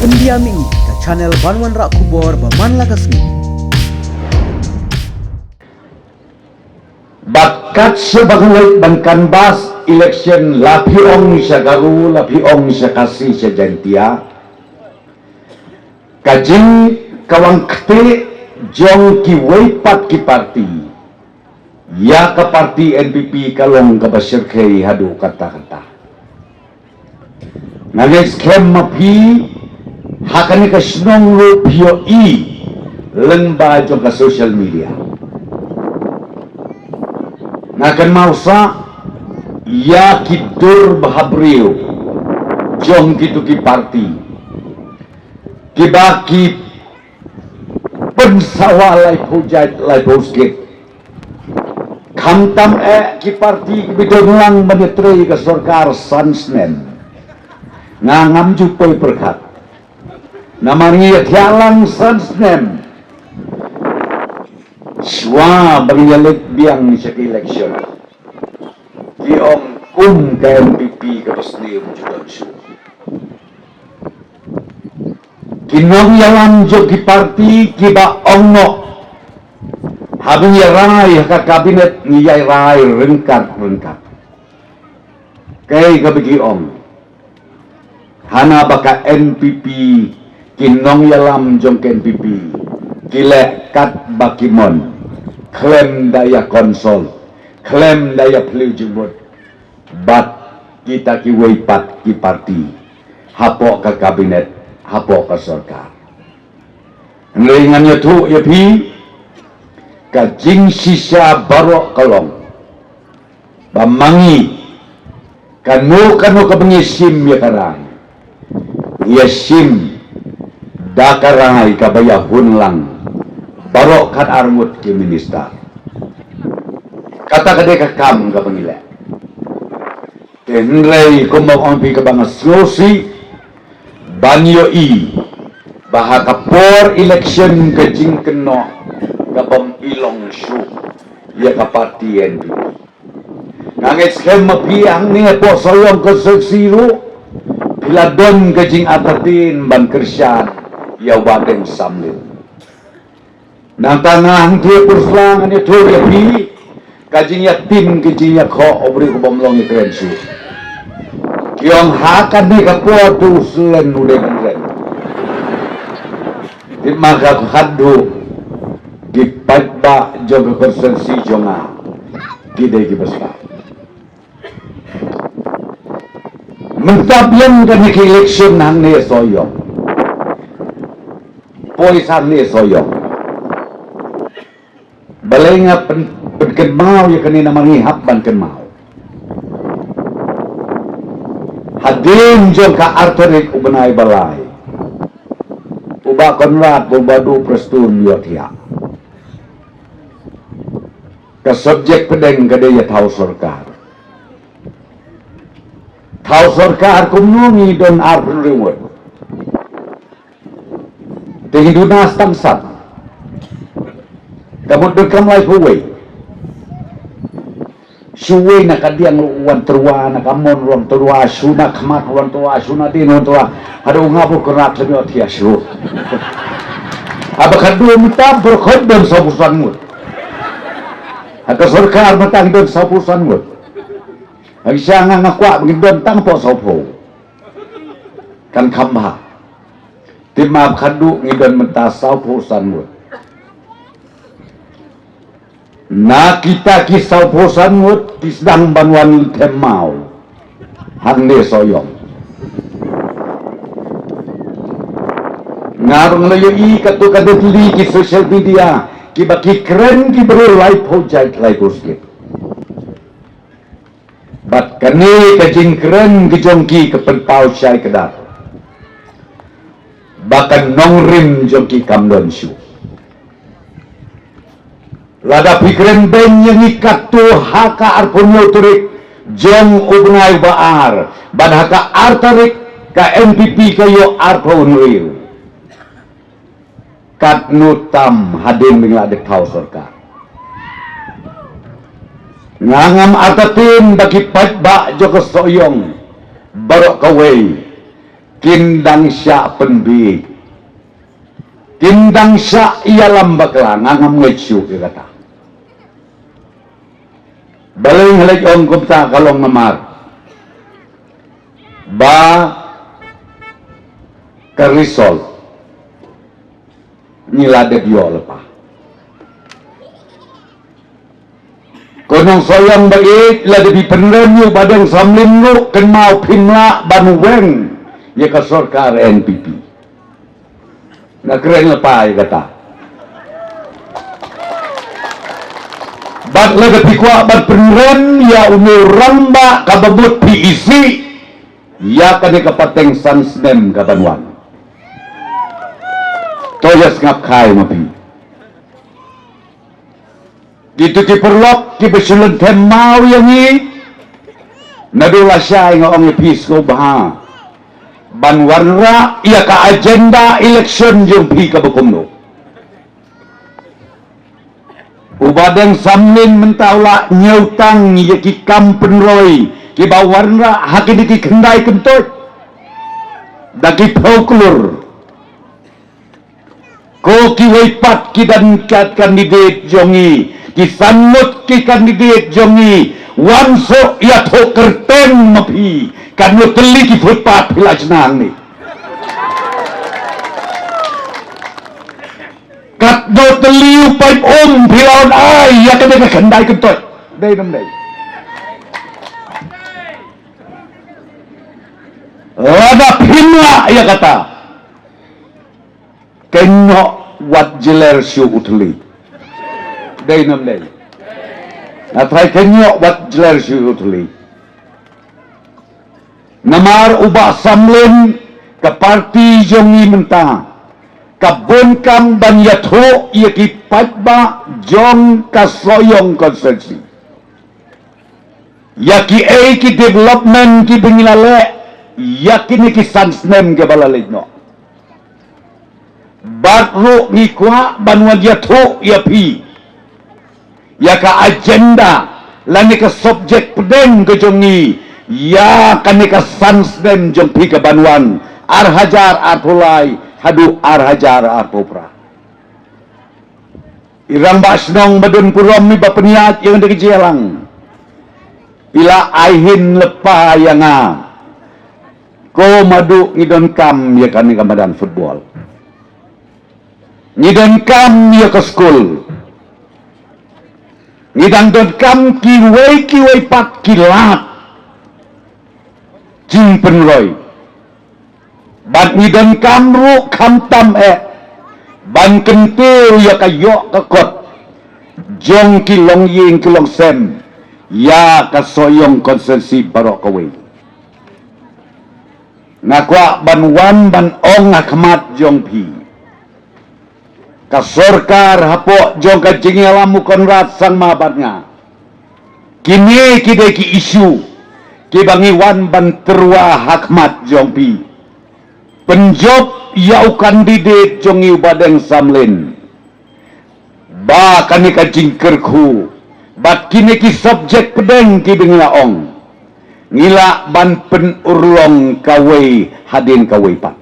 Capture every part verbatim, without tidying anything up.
India Mini, ka channel ban wanrah khubor ba man la ka sngi. Bad kat shaba nga leit ban canvass election, la phi ong sha Garo, la phi ong sha Khasi, sha Jaintia, ka jingkawang kti jong kiwei pat ki parti ïa ka parti N P P ka long kaba shyrkhei haduh katta katta. Nga ngeit skhem ma phi, ha kane ka shnong ruh phi ïohi lyngba jong ka social media. Nga kynmaw sah ïa ki dur bhabriew jong kitu ki parti, kiba ki pynsawa laiphew jait laiphew skit. Khamtam eh ki parti kiba don lang ban ïatrei ka sorkar san snem. Nga ngam ju poi pyrkhat, namar ngi ïa thiah lang san snem shuwa ba ngi ïa leit biang sha ka election. Ki ong kum ka N P P kaba sniew ju don shuh. Ki nongïalam jong ki parti kiba ong noh, haba ngi ïa rai ha ka kabinet ngi ïa rai ryngkat ryngkat. Kaei kaba ki ong? Hana ba ka N P P, ki nongïalam jong ka N P P ki leh katba ki mon, khlem da ïa consult, khlem da ïa phylliew jingmut bad kita kiwei pat ki parti hapoh ka kabinet, hapoh ka sorkar. Hynrei ngan ïathuh ïa phi, ka jingshisha baroh ka long ba ma ngi, kano kano kaba ngi shim ïa ka rai, ngi ïa shim da ka rai kaba ïahun lang baroh khatar ngut ki minister. Kata ka dei ka kam kaba ngi leh. Te hynrei kumba ong phi, kaba nga sngewsih ban ïohi ba ha ka por election ka jingkynnoh ka bym i long shuh ïa ka parti N P P. Nga ngeit skhem ma phi hangne hapoh Sohiong constituency ruh phi la don ka jingartatien ban kyrshan ïa u Bah Deng Samlin. Nangta nga hangtei ha Pynursla ngan ïathuh ïa phi, ka jingïatim, ka jingïakhoh u briew ka bym long ïakren shuh. Ki ong ha kane ka por tu u Slen u dei ban kren. Te ma ka khatduh ki paidbah jong ka constituency jong nga ki dei kiba sah. Mynta biang kane ka election hangne Sohiong. Poi sa hangne Sohiong. Balei nga pyn, pynkynmaw ïa kane, namar ngi hap ban kynmaw. Hadien jong ka ar tarik u bnai ba lai, u Bah Conrad bad u Bah Duh Prestone u ïohthiah. Ka subject pdeng ka dei ïa thaw sorkar. Thaw sorkar kumno, ngi don arphew hynriew ngut. Te ngi duna tang san. Ka mut donkam laiphew wei. Shu wei na ka diang ruh wan tyrwa, na ka mon ruh wan tyrwa, shu na khmat ruh wan tyrwa, shu na dien ruh wan tyrwa. Haduh nga bad u Conrad sa ïohthiah shuh. Haba ka dum tam pyrkhat don sawphew san ngut. Ha ka sorkar mynta ngi don sawphew san ngut. Hangta nga, nga kwah ba ngin don tang hapoh sawphew. Kan kham bha. Te ma khadduh ngi don mynta sawphew san ngut. Na kita ki sawphew san ngut ki sdang ban wan lynthem maw hangne Sohiong. Nga ruh nga la ïohi katto katne tylli ki social media kiba ki kren ki briew laiphew jait laiphew skit. Bad kane ka jingkren ka jong ki ka pynpaw shai kdar ba ka nongrim jong ki kam don shuh. Lada phi kren beiñ ïa ngi katto ha ka arphew hynñiew tarik jong u bnai ba ar, bad ha ka ar tarik ka N P P ka ïoh arphew hynriew. Katno tam hadien ba ngi la dep thaw sorkar. Nga ngam artatien ba ki paidbah jong ka Sohiong baroh kawei Kin dang shah pynbieit. Kin dang shah ïalam bakla, nga ngam ngeit shuh ïa kata. Balei nga leit ong kumta? Ka long namar ba ka result ngi la dep ïoh lypa. Ko Nongsohiong ba ïeit, lada phi pynrem ïa u Bah Deng Samlin ruh, kynmaw phim lah ban weng ïa ka sorkar N P P. Nga kren lypa ïa kata. Bad lada phi kwah ban pynrem ïa une u rangbah kaba mut phi isih ïa kane ka pateng san snem kaban wan, to ïa sngap khai ma phi. Kito ki paralok kiba shu lynthep maw ïa ngi, naduh lashai nga ong ïa phi, sngewbha ban wanrah ïa ka agenda election jong phi kaba kumno. U Bah Deng Samlin mynta u la ñiew tang ïa ki kam pynroi kiba wanrah ha kine ki khyndai kyntoit da ki phew klur. Ko kiwei pat ki dang kat candidate jong ngi, ki san ngut ki candidate jong ngi, wan suk ïathuh kyrteng ma phi, katno tylli ki footpath phi la shna hangne. Katno tylli u paip um phi la wan ai ïa kane ka khyndai kyntoit. Dei ne ym dei? Lada phim lah ïa kata, kynnoh wat jler shuh u thylli. Dei ne ym dei? Nga tharai kynnoh wat jler shuh u thylli. Namar u Bah Samlin, ka party jong ngi mynta ka bun kam ban ïathuh ïa ki paidbah jong ka Sohiong constituency ïa kiei ki development kiba ngi la leh ïa kine ki san snem kiba la leit noh. Bad ruh ngi kwah ban wan ïathuh ïa phi ïa ka agenda lane ka subject pdeng ka jong ngi ïa kane ka san snem jong phi kaban wan, ar hajar arphew lai haduh ar hajar arphew phra. I rangbah shnong ba don burom, iba pynïaid ïa kane ka jingïalang, i la ai hin lypa ïa nga. Ko Madu, ngi donkam ïa kane ka madan football. Ngi donkam ïa ka skul. Ngi dang donkam kiwei kiwei pat ki lad jingpynroi. Bad ngi donkam ruh khamtam eh ban kyntiew ïa ka ïoh ka kot jong ki longïing ki longsem ïa ka Sohiong constituency baroh kawei. Nga kwah ban wan ban ong ha khmat jong phi, ka sorkar hapoh jong ka jingïalam u Conrad Sangma bad nga, kine ki dei ki issue kiba ngi wan ban tyrwa ha khmat jong phi. Pynjop ïa u candidate jong ngi u Bah Deng Samlin, ba kane ka jingkyrkhu bad kine ki subject pdeng kiba ngi la ong, ngi lah ban pynurlong kawei hadien kawei pat.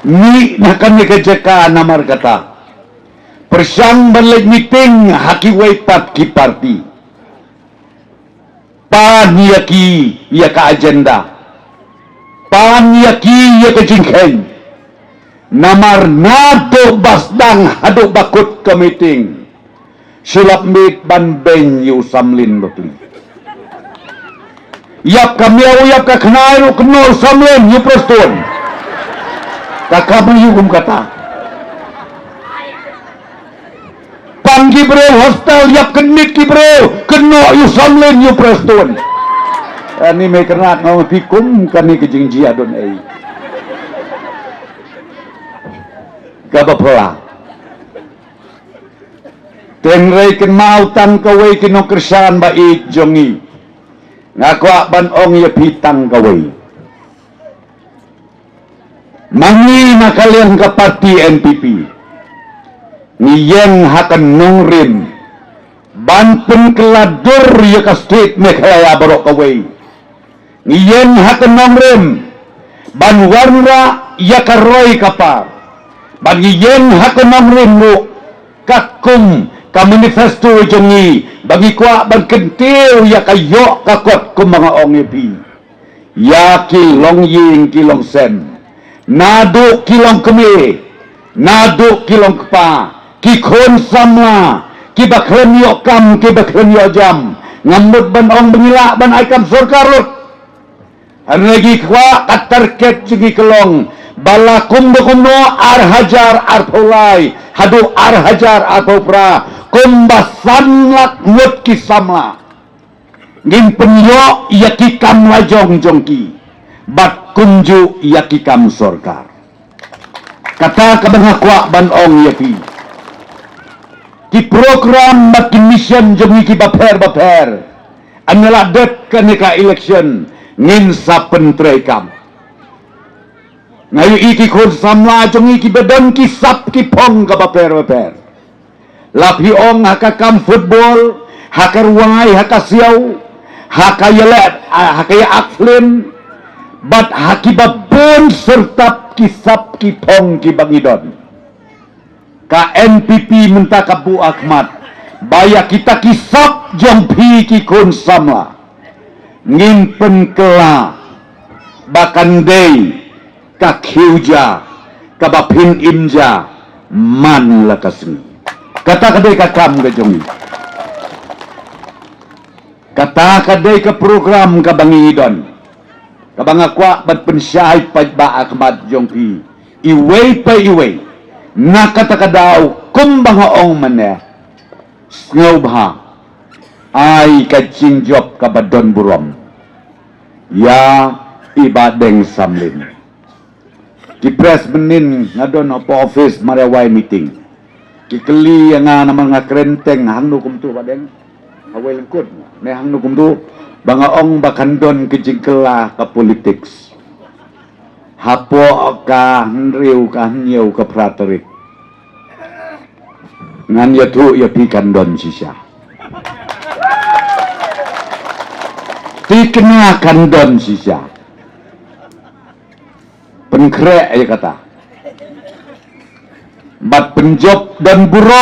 Mih na kane ka jaka, namar kata, pyrshang ban leit meeting ha kiwei pat ki party. Pan ïa ki ïa ka agenda, pan ïa ki ïa ka jingkheiñ. Namar naduh ba sdang haduh ba kut ka meeting, shu lap miet ban beiñ ïa u Samlin bapli. Ïap ka miaw, ïap ka khnai ruh, kynnoh u Samlin ïa u Prestone. Ka kam ïa u kum kata. Pan ki briew hostel, ïap kynmiet ki briew, kynnoh ïa u Samlin ïa u Prestone. Ani me kynrad, nga ong phi, kum kane ka jingjia don ei kaba phylla. Tynrai kynmaw tang kawei, ki nongkyrshan ba ïeit jong ngi. Nga kwah ban ong ïa phi tang kawei. Ma ngi na ka liang ka party N P P, ngi ïeng ha ka nongrim ban pynkylla dur ïa ka state Meghalaya baroh kawei. Ngi ïeng ha ka nongrim ban wanrah ïa ka roi ka par. Bad ngi ïeng ha ka nongrim ruh katkum ka manifesto jong ngi ba ngi kwah ban kyntiew ïa ka ïoh ka kot kumba nga ong ïa phi. Ïa ki longïing ki longsem, naduh ki longkmie, naduh ki longkpa, ki khun samla, kiba khlem ïoh kam, kiba khlem ïoh jam. Ngam mut ban ong ba ngi lah ban ai kam sorkar lut. Hynrei ngi kwah ka target jong ngi ka long ba la kum da kumno ar hajar arphew lai haduh ar hajar arphew phra, kumba san lak ngut ki samla ngin pynïoh ïa ki kam lajong jong ki bad kumjuh ïa ki kam sorkar. Kata kaba nga kwah ban ong ïa phi, ki program bad ki mission jong ngi kiba pher ba pher, ynda la dep kane ka election ngin sa pyntreikam. Nga ïohi ki khun samla jong ngi kiba don ki sap ki phong kaba pher ba pher. La phi ong ha ka kam football, ha ka rwai, ha ka siaw, ha ka ïaleh, ha ka ïa act film, bad ha kiba bun syrtap ki sap ki phong kiba ngi don. Ka N P P mynta ka buh ha khmat ba ïa kita ki sap jong phi ki khun samla ngin pynkylla ba kan dei ka khiew ja kaba phin im ja man la ka sngi. Kata ka dei ka kam ka jong ngi. Kata ka dei ka program kaba ngi don, kaba nga kwah ban pynshai paidbah ha khmat jong phi iwei pa iwei. Na kata ka daw, kumba nga ong mynne, sngewbha ai ka jingjop kaba don burom ïa i Bah Deng Samlin. Ki press mynnin nga don hapoh office mar ïa wai meeting. Ki kylli ïa nga namar nga kren teng, hangno kumtu Bah Deng? Ha Wei Lyngkut ne hangno kumtu? Ba nga ong ba kan don ka jingkylla ka politics hapoh ka hynriew, ka hynñiew, ka phra tarik. Ngan ïathuh ïa phi, kan don shisha. Thikna kan don shisha. Pynkhreh ïa kata bad pynjop, don burom.